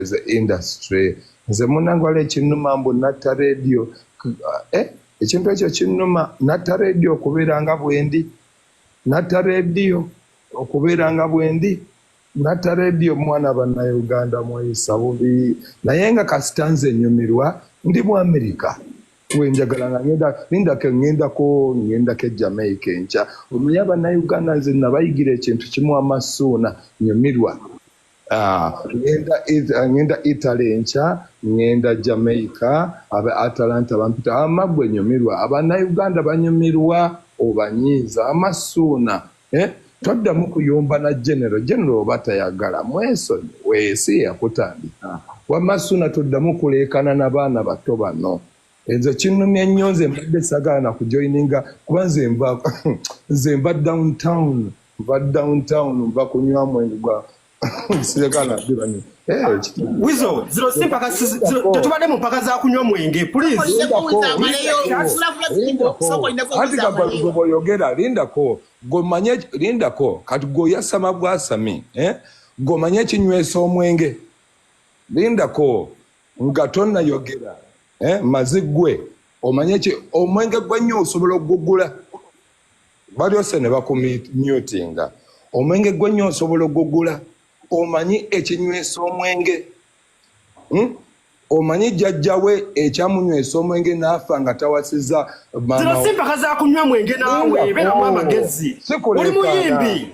The industry. Nze munange waliwo ekinnuma mbu natta radio, eh, ekintu ekyo kinnuma. Natta radio okubeera nga bwendi, natta radio okubeera nga bwendi, natta radio. Mwana, Bannayuganda mweyisa bubi, naye nga kasita nze nyumirwa ndi mu Amerika wenjagala nga ngenda. Lindako, ŋŋendako, ŋŋendako e Jamaica enkya. Omanyi Abannayuganda nze nabayigira ekintu kimu, amasuuna nyumirwa. Ah, ŋŋenda Italy enkya, ŋŋenda Jamaica, aba Atalanta bampita. Amaggwe nyumirwa, Abannayuganda banyumirwa obanyiiza amasuuna, eh? Toddamu kuyomba na General. General oba tayagala mwesonyiwe, si yakutandika. Wamma Suuna, toddamu kuleekana n'abaana bato bano. Nze kinnumya nnyo. Nze mbadde sagala na kujoininga kuba nze nva downtown, nva downtown, nva kunywa mwenge gwa siregala bibanyi. Wizo, zino si mpaka, tetubadde mu mpaka za kunywa mwenge, please. Anti gwe bw'oyogera, lindako, gomanye, lindako kati gweoyasama bwasami, eh? Gomanye ekinywesa omwenge. Lindako nga tonnayogera, eh? Mazi gwe omanye ki omwenge gwennyo osobola okugugula balyose ne bakumyutinga. Omwenge gwennyo osobola okugugula. Omanyi ekinywesa omwenge, Omanyi jjajjawe ekyamunywesa omwenge n'afa nga tawasiza? Zino si mpaka za kunywa mwenge naawe, beeramu amagezi. Oli muyimbi.